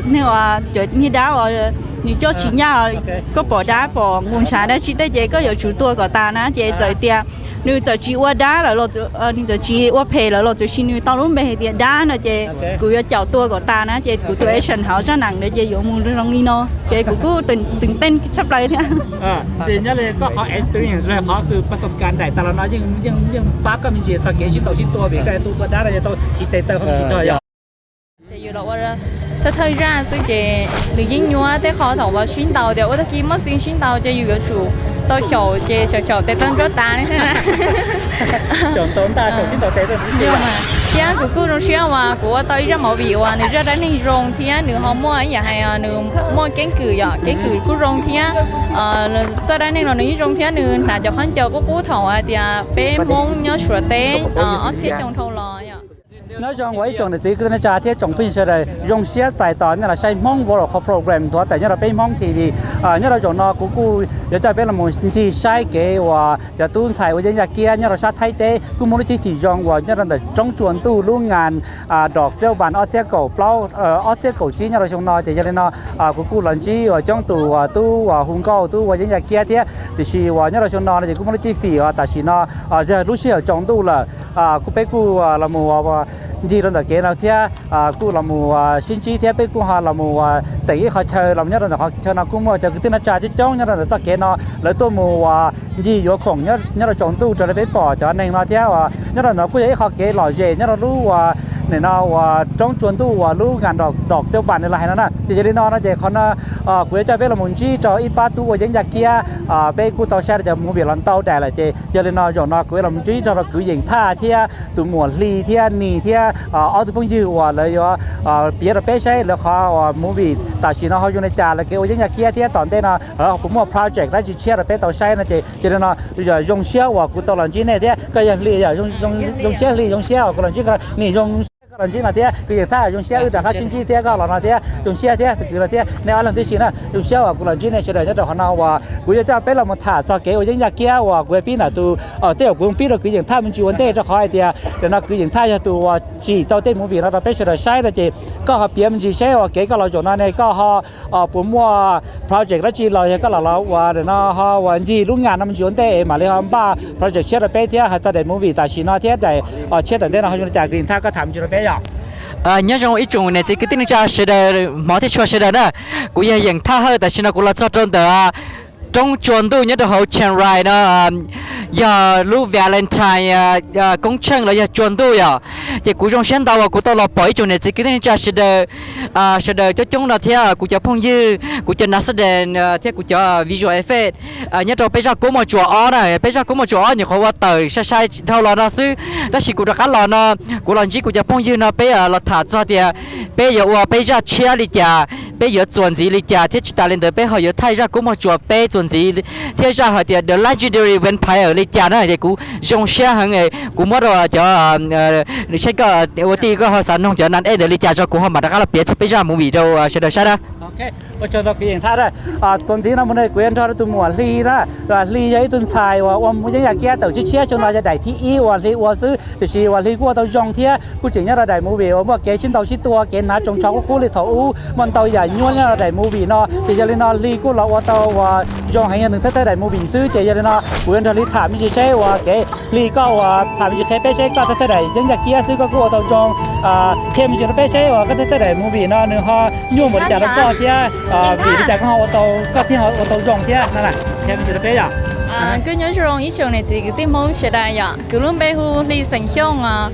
niag dab uas nws coj tsis ncaj, koj pom dab pom nqus ntshav dab tsi tej ces koj yuav tsum tua kom tas na. Ces txawm tias nws txawm tsis ua dab lawm los, nws txawm tsis ua phem lawm los txawm sis nws tau lub npe hais tias dab no ces kuv yuav caum tua kom tas na. Ces kuv tus action hauv zaj neeg ntawd ces yuav mus zoo li no ces kuv kuj twm tes tshaj plaws thiab. Ces nyob li koj qhov experience los qhov kws pas xom kas daim tas los no yeej pab koj me ntsis txog kev sib ntaus sib tua vim koj tu tua dab no yog tau siv tes taw qhov me ntsis rog yog. Ces yus los ua thawj thawj zaj xwb ces nws yeej nyuaj tej qhov thaum uas sib ntaus tias ua tag kis muaj scene sib ntaus ces yus yuav tsum tau xyaum ces xyaum xyaum tes taw nrov tas li thiab. Thiab kuv kuj zoo siab uas kuv ua tau ib zaj movie uas nws zaj dab neeg zoo thiab nws ho muaj ib yam hais nws muaj keeb kwm yom, keeb kwm kuj zoo thiab txoj dab neeg los nws yeej zoo thiab nws hnav cov khaub ncaws qub qub thaum hais tias peb Hmoob nyob Suav teb ob txhiab xyoo dhau los yom. Nyob zoo uas ib tsoom niam txiv kwv tij neej tsa thiab tsoom phooj ywg sawv daws zoo siab txais tos nej los saib Hmoob World Cup Program nthuav tawm nyob rau peb Hmoob T V. Nyob rau zaum no kuv kuj yuav coj peb los mus ncig saib kev uas cov tub ntxhais ua yeeb yaj kiab nyob rau sab Thaib teb kuj muaj lub cib fim zoo uas nyob rau ntawm roob tsua ntuj lub ngas Dok Xiaub Npas ob txhiab kaum plaub, ob txhiab kaum tsib nyob rau xyoo no ces yog li no kuv kuj los ntsib uas coob tus uas tub uas hu nkauj tub ua yeeb yaj kiab thiab tiam sis uas nyob rau xyoo no no ces kuj muaj lub cib fim uas tam sim no yog lub sij hawm tsaus ntuj lawm. Kuj peb kuj los mus ncig rau ntawm kev no thiab kuj los mus sib ntsib thiab peb kuj ho los mus teem ib qhov chaw los nyob rau ntawm qhov chaw no kuj muaj cov kwv tij neej tsa coob coob nyob rau ntawm txoj kev no lawv tuaj mus uas ncig yuav khoom nyob rau tsaus ntuj raws li peb pom cov neeg no thiab uas nyob rau no kuj yog ib qhov kev lom zem nyob rau lub uas nim no uas roob tsua ntuj uas lub ngas Dok Xiaub Npas los hais no na. Ces yog li no no ces qhov no kuv yuav coj peb los mus ntsib rau ib pab tub ua yeeb yaj kiab. Peb kuj tau saib rau cov movie los ntau daim lawm ces yog li no zaum no kuv yuav los mus ntsib rau kwv Yeem Thaj thiab tus muam Hli thiab Nis thiab ob tug phooj ywg uas lawv yuav piav rau peb saib lawv qhov uas movie tam sim no ho zoo li cas, lawv kev ua yeeb yaj kiab thiab tom ntej no lawv puas muaj project dab tsi tshiab rau peb tau saib no ces yog li no zoo siab uas kuv tau los ntsib nej thiab koj yog Hli yom, zoo siab Hli, zoo siab uas kuv los ntsib koj, Nis zoo siab koj los ntsib no thiab kwv Yeem Thaj zoo siab wb rov qab sib ntsib thiab koj los no thiab zoo siab thiab tus kwv no thiab nej ob leeg tib si na zoo siab uas kuv los ntsib nej sawv daws nyob rau qhov no uas kuv yuav coj peb los mus tham txog kev ua yeeb yaj kiab uas kuv yuav pib ntawm tus tej uas kuv pib rau kwv Yeem Thaj me ntsis ua ntej rau qhov hais tias nim no kwv Yeem Thaj yog tus uas tsim tau tej movie no rau peb sawv daws saib no ces koj ho piav me ntsis saib uas kev koj los zaum no ne koj ho puas muaj project dab tsi los yog koj los los uas nim no ho uas ncig lub ngas no me ntsis ua ntej es mam li ho npaj project tshiab rau peb thiab hais txog daim movie tam sim no thiab daim tshiab tom ntej no ho zoo li cas kwv Yeem Thaj koj tham me ntsis rau peb yom. Nyob zoo ib tsoom niam txiv kwv tij neej tsa sawv daws hmov thiab tshua sawv daws na, kuv yog Yeem Thaj Hawj tam sim no kuv los txog rau ntawm roob tsua ntuj nyob rau hauv Chiang Rai no yog lub Valentine koob tsheej los yog tsua ntuj yom. Ces kuv zoo siab ntau uas kuv tau los pom ib tsoom niam txiv kwv tij neej tsa sawv daws, sawv daws coob coob no thiab kuv cov phooj ywg, kuv cov nas xab dees thiab kuv cov visual effect nyob rau peb zaj Kub Muaj Tsuas ob na. Peb zaj Kub Muaj Tsuas ob nyuam qhuav ua tawm sai sai dhau los no xwb, tab sis kuv rov qab los no kuv los ntsib kuv cov phooj ywg no peb los tham txog tias peb yuav ua peb zaj tshiab li cas, peb yuav txuas ntxiv li cas thiab tsis tas li ntawd peb ho yuav thaij zaj Kub Muaj Tsuas peb txuas ntxiv thiab zaj hais tias The Legendary Vampire li cas na. Ces kuv zoo siab heev, kuv muab rau cov saib koj ua tij koj ho xav noog cov nan ej ntawd li cas tso kuv ho mam rov qab los piav txog peb zaj movie rau sawv daws saib na. Ua tsaug ntau kwv Yeem Thaj na. Txuas ntxiv no mus ne kuv yuav nrog rau tus muam Hli na, Hli yog ib tug ntxhais uas ua yeeb yaj kiab tawm tshiab tshiab xyoo no yog daim thib ib uas Hli ua xwb tiam sis uas Hli kuj ua tau zoo thiab kuj tseem nyob rau daim movie uas muaj kev sib ntaus sib tua kev hnav tsoos tsho qub qub li thaum ub muaj ntau yam nyuaj nyob daim movie no. Ces yog li no Hli kuj los ua tau uas zoo heev yog nws thawj thawj daim movie xwb. Ces yog li no kuv yuav nrog Hli tham me ntsis seb uas kev Hli koj uas tham me ntsis qhia peb seb koj thawj thawj daim yeeb yaj kiab xwb koj kuj ua tau zoo. Qhia me ntsis rau peb seb uas koj thawj thawj daim movie no nws ho nyuaj npaum li cas rau koj thiab vim li cas koj ho ua tau, koj thiaj ho ua tau zoo thiab no. Qhia me ntsis rau peb yom. Kuj nyob zoo ib tsoom niam txiv kwv tij Hmoob sawv daws yom, kuv lub npe hu Hli xeem Xyooj os.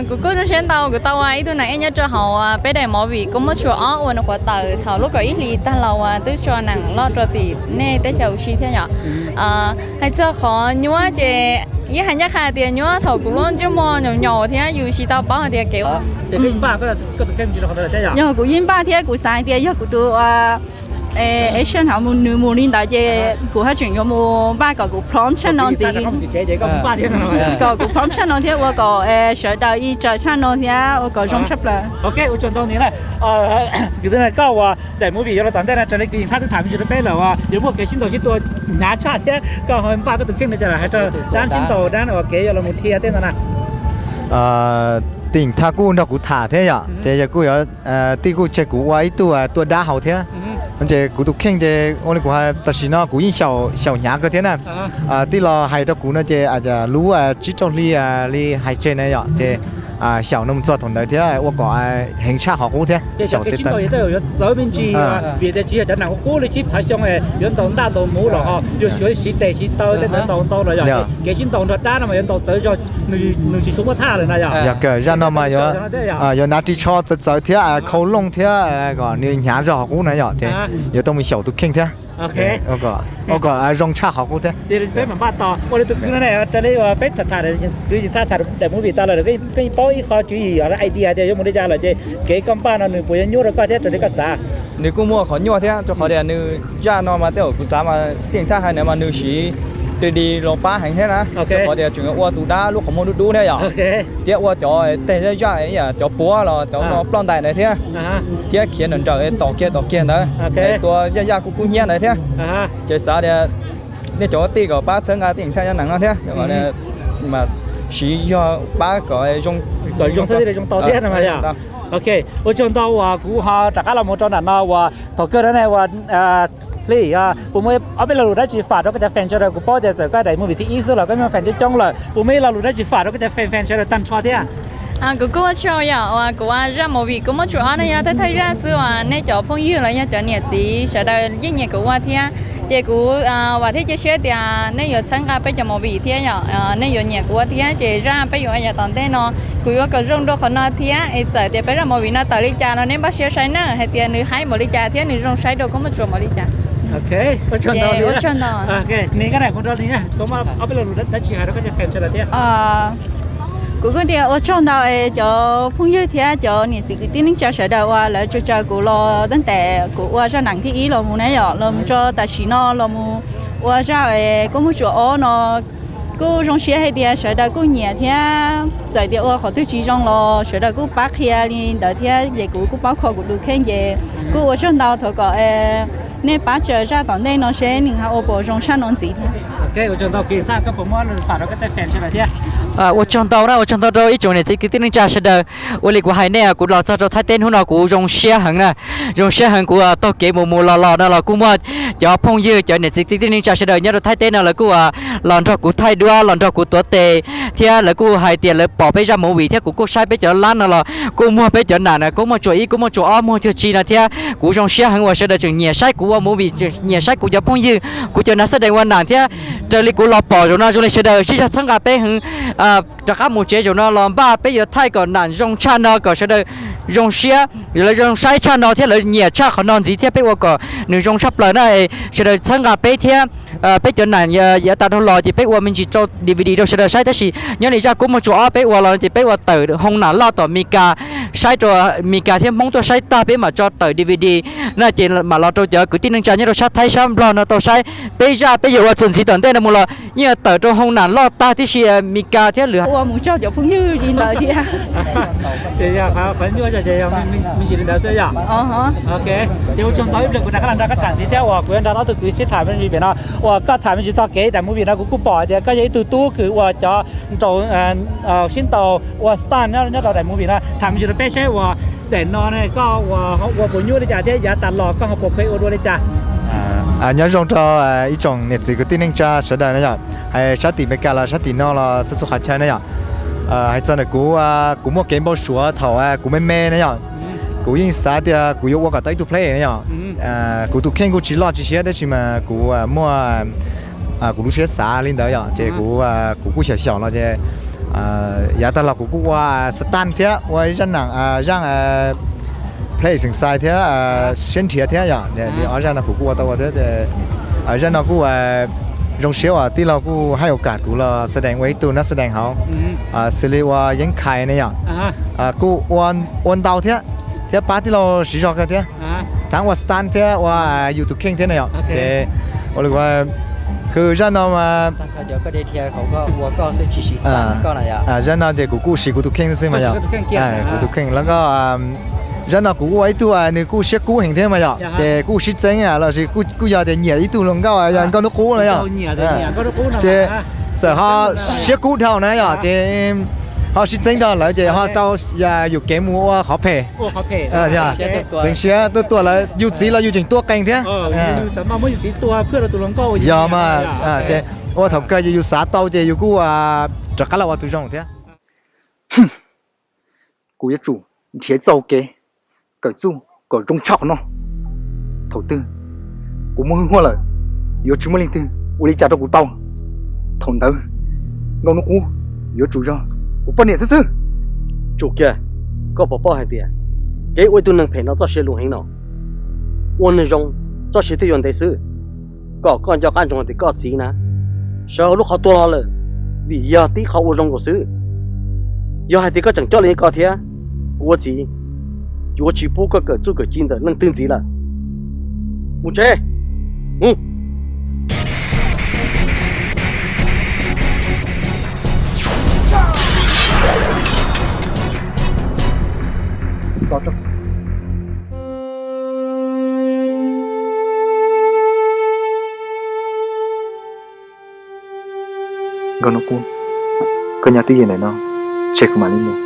Kuv kuj zoo siab ntau kuv tau ua ib tug nas ej nyob rau hauv peb daim movie Kua Muaj Tsua ob uas nws nyuam qhuav tawm thaum lub kaum ib hlis tag los uas twb tso nees loj rau tim nej teb chaws ua si thiab yom. Hais txog qhov nyuaj ces yeej hais ncaj qha tias nyuaj thaum kuv lub ntsej muag nyaum nyaum thiab yus tsis tau paub hais tias kev ua. Yog kuv yeej npaj thiab kuv xav hais tias yog kuv tus action hov nws mus li ntawd ces kuv haj tseem yuav mus npaj kom kuv prom tshaj no ntxiv, kom kuv prom tshaj no thiab ua kom sawv daws ib tsaws tshaj no thiab ua kom zoo tshaj plaws. Kws tij koj uas daim movie yuav los tom ntej no raws li kws Yeej Thaj twb tham me ntsis rau peb lawm uas yuav muaj kev sib ntaus sib tua hnyav tshaj thiab koj ho npaj koj tus kheej li cas lawm hais rau dab sib ntaus dab uas kev yuav los mus dhia tej ntawd na. Tij Yeej Thaj kuj nrog kuv tham thiab yom, ces yog kuj yuav tij kuj tseg kuv ua ib tug tua dab hauv thiab. Ces kuv tus kheej ces ua li kuv hais tam sim no kuv yeej xyaum hnyav kawg thiab na. Tij los hais rau kuv no ces lub tsib rau hli li hais tseg na yom, ces xyaum no mus txog thaum ntawd thiab ua kom heev tshaj qhov qub thiab. Vim tias tsis yog cov nas qub qub li tsib phav xyoo yuav ntaus ntaj ntaus muv los ho yuav siv tes siv taw tej ntawd ntaus ntau los yog kev sib ntaus nrog dab no mas yuav ntaus txawv zog, nws tsis tshua muaj thaj lawm na yom. Yog kawg zaj no mas yuav, yuav hnav ris tsho txawv txawv thiab khau looj thiab kom nws hnyav zog qhov qub na yom, ces yuav tau mus xyaum tus kheej thiab ua kom zoo tshaj qhov qub thiab. Ces peb mam npaj tos ua li tus kwv no ne, raws li uas peb tham tham, kwv Yeej Thaj tham daim movie tas lawm, koj paub ib qho tswv yim idea tias yuav mus li cas lawm ces kev koj npaj no nws puas yuav nyuaj rau koj thiab raws li koj xav? Nws kuj muaj qhov nyuaj thiab rau qhov tias nws zaj no mas tej zaum kuv xav mas tij Yeej Thaj hais ntawd mas nws siv three D los pab heev thiab na, rau qhov tias tseem yuav ua tus dab lub qhov muag dub dub thiab yom, thiab ua cov tej zaj zaj ib yam cov puav los cov no ploj ntais ntawd thiab, thiab khiav nrawm nrawm tom kiag tom kiag ntawd, tua yaj yaj kub kub hnyiab ntawd thiab. Ces xav tias nej cov tij kom pab txhawb nqa tij Yeej Thaj nyob nees no thiab, mas siv yog pab kom zoo, kom zoo thiab zoo tau thiab no. Ok, ua tsaug ntau uas kuv ho rov qab los mus rau nram no uas thaum kawg no ne uas Hli, puas muaj ob peb lo lus dab tsi fam rau koj cov fan sawv daws? Kuv paub tias txawm koj daim movie thib ib xwb los koj muaj fan coob coob lawm, puas muaj ib lo lus dab tsi fam rau koj cov fan fan sawv daws tag nrho thiab? Kuv kuj ua tsaug yom, uas kuv ua zaj movie Kua Muaj Tsua ob no yog thawj thawj zaj xwb uas nej cov phooj ywg los yog cov niam txiv sawv daws yeej nyiam kuv ua thiab. Ces kuv vam thiab cia siab tias nej yuav txhawb nqa peb cov movie thiab yom, nej yuav nyiam kuv ua thiab. Ces zaj peb yuav ua yav tom ntej no kuv yuav kom zoo dua qhov no thiab. Es txawm tias peb zaj movie no tawm li cas los nej npaj siab saib na hais tias nws haib npaum li cas thiab nws zoo saib dua Kua Muaj Tsua npaum li cas. Ua tsaug ntau. Kuv kuj tias ua tsaug ntau es cov phooj ywg thiab cov niam txiv kwv tij neej tsa sawv daws uas lawv tsaws tsaws kuv los tab tes kuv ua zaj nees thib ib los mus na yom, los mus tso tam sim no los mus ua zaj Kua Muaj Tsua ob no. Kuj zoo siab hais tias sawv daws kuj nyiam thiab txawm tias ua qhov twg tsis zoo los sawv daws kuj pab qhia li ntawd thiab ces kuv kuj paub kho kuv tus kheej ces kuj ua tsaug ntau. Thov kom nej pab tsaws zaj tom ntej no seb nws ho ua puas zoo tshaj no ntxiv thiab. Ua tsaug ntau na, ua tsaug ntau rau ib tsoom niam txiv kwv tij neej tsa sawv daws. Ua li kuv hais nej, kuv los txog rau Thaib teb hnub no kuv zoo siab heev na, zoo siab heev. Kuv taug kev mus mus los los no los kuj muaj cov phooj ywg cov niam txiv kwv tij neej tsa sawv daws nyob rau Thaib teb no lawv kuj los nrog kuv thaij duab, los nrog kuv tuav tes thiab lawv kuj hais tias lawv pom peb zaj movie thiab kuv kuj saib peb cov lab no los kuj muag peb cov nam na, Kua Muaj Tsua ib, Kua Muaj Tsua ob, muag cuag tsi no thiab kuv zoo siab heev uas sawv daws tseem nyiam saib kuv ua movie, nyiam saib kuv cov phooj ywg, kuv cov nas xab dees ua nam thiab. Raws li kuv los pom zaum no zoo li sawv daws sib zog txhawb nqa peb heev. Rov qab mus tsev zaum no los npaj peb yuav thaij kom nam zoo tshaj no kom sawv daws zoo siab, lawv zoo saib tshaj no thiab lawv nyiam tshaj qhov no ntxiv thiab peb ua kom nws zoo tshaj plaws na. Sawv daws txhawb nqa peb thiab peb cov nam yav tas dhau los ces peb ua me ntsis rau D V D rau sawv daws saib, tab sis nyob li zaj Kua Muaj Tsua ob peb ua los ces peb ua tawm hoo nam loj tom Mes Kas, saib rau Mes Kas thiab Hmoob tuaj saib tag peb mam tso tawm D V D na, ces mam los rau cov kwv tij neej tsa nyob rau sab Thaib sab Nplog no tau saib. Peb zaj peb yuav ua txuas ntxiv tom ntej no mus los yeej tawm rau hoo nam loj tag tib si Mes Kas thiab lwm ua mus tsaug cov phooj ywg li ntawd thiab. Ces ua tsaug ntau ib pliag kuv rov qab los nrog koj tham ntxiv thiab uas kuv yuav nrog ob tug kwv sib tham me ntsis pem no uas koj tham me ntsis txog kev daim movie no kuv kuj pom tias koj yog ib tug tub kws ua cov nraus sib ntaus ua stunt nyob rau daim movie no, tham me ntsis rau peb seb uas Daim no ne koj ua, ua puas nyuaj li cas thiab yav tas los koj ho puas pheej ua dua li cas? Nyob zoo rau ib tsoom niam txiv kwv tij neej tsa sawv daws na yom, hais sab tim Meskas los sab tim no los txhua txhua qhov chaw na yom. Hais txog ntawm kuv, kuv muaj kev npau suav thaum kuv me me na yom. Kuv yeej xav tias kuv yuav ua kom tau ib tug play na yom. Kuv tus kheej kuj tsis loj tsis siab tab sis mas kuv muaj kuv lub siab xav li ntawd yom, ces kuv, kuv kuj xyaum xyaum los ces yav tag los kuv kuj ua stunt thiab ua ib zaj nam, zaj play xeem xais thiab siab nrhiav thiab yom, li ob zaj no kuv kuj ua tau ua thiab. Zaj no kuj zoo siab uas tij laug kuj hais ua kam kuv los xa dees ua ib tug nab xa dees hauv, xws li ua Yeeb Khais ne yom. Kuj ua ntau thiab, thiab pab tij laug siv zog kawg thiab, thaum ua stunt thiab ua yus tus kheej thiab na yom. Ces ua li, khwv zaj no mas, zaj no ces kuv kuj siv kuv tus kheej xwb mas yom. Kuv tus kheej los koj, zaj no kuv ua ib tug nws kuj siab kub heev thiab mas yom, ces kuj sib txeeb los sis kuj yog tias nyiam ib tug hluas nkauj yog nkauj hnub qub na yom. Ces txawm ho siab kub dhau na yom, ces ho sib txeeb dhau lawm ces ho tau yuam kev mus ua qhov phem. Txeev siab tuaj tua lawv, yus txiv los yus tseem tua qees thiab. Yog mas, ces ua thaum kawg ces yus xav tau ces yus kuj rov qab los ua tus zoo thiab. Kuv yuav tsum nrhiav txoj kev kawm txuj kom zoo tshaj qhov no. Thaum twg kuv muaj hwj huaj lawm, yuav tsis muaj leej twg ua li cas rau kuv tau. Thaum ntawd Nkauj Hnub Qub yuav tsum yog kuv poj niam xwb xwb. Tsum kiag, koj puas paub hais tias kev ua ib tug neeg phem no txoj sia luv heev no? Ua neeg zoo txoj sia thiaj yuav ntev xwb. Kom koj nco qab ntsoov hais tias koj txiv na, sawv hauv lub qhov tuag los lawm, vim yog tib qho ua zoo nkaus xwb. Yog hais tias koj tseem coj li ko thiab, kuv ua txiv yuav tsis pub koj kawm txuj kawm ci ntawm leej twg ntxiv lawm. Mus tsev. Nkauj Hnub Qub, koj nyob twj ywm ntawm no, tseg kuv mam li mus.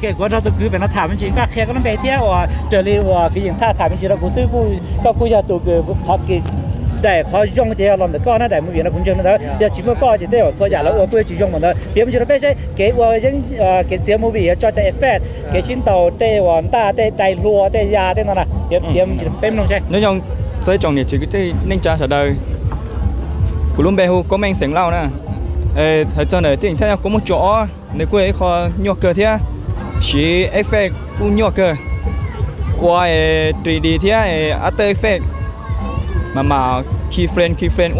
Ok, kuv nrog tus kwv pem no tham me ntsis, koj qhia koj lub npe thiab uas raws li uas kwv Yeem Thaj tham me ntsis rau kuv xwb, koj kuj yog tus kws qhov kws daim qhov zoo ces yog los ntawm koj na, daim movie no kuv ntseeg li ntawd, yog tsis muaj koj ces tej zaum txhua yam lawv ua kuj yuav tsis zoo mas ntawd. Piav me ntsis rau peb saib kev ua, kev txiav movie yuav tso cov effect, kev sib ntaus tej uas ntaj tej dai hlua tej ya tej no na, piav me ntsis rau peb mloog saib. Nyob zoo txog ib tsoom niam txiv kwv tij neej tsa sawv daws, kuv lub npe hu Koob Meej xeem Lauj na. Hais txog ntawm tij Yeem Thaj yog Koob Muaj Tsua ob, nws kuj yog ib qho nyuaj kawg thiab, siv effect kuj nyuaj kawg, ua three D thiab After Effect, mam mam key frame key frame.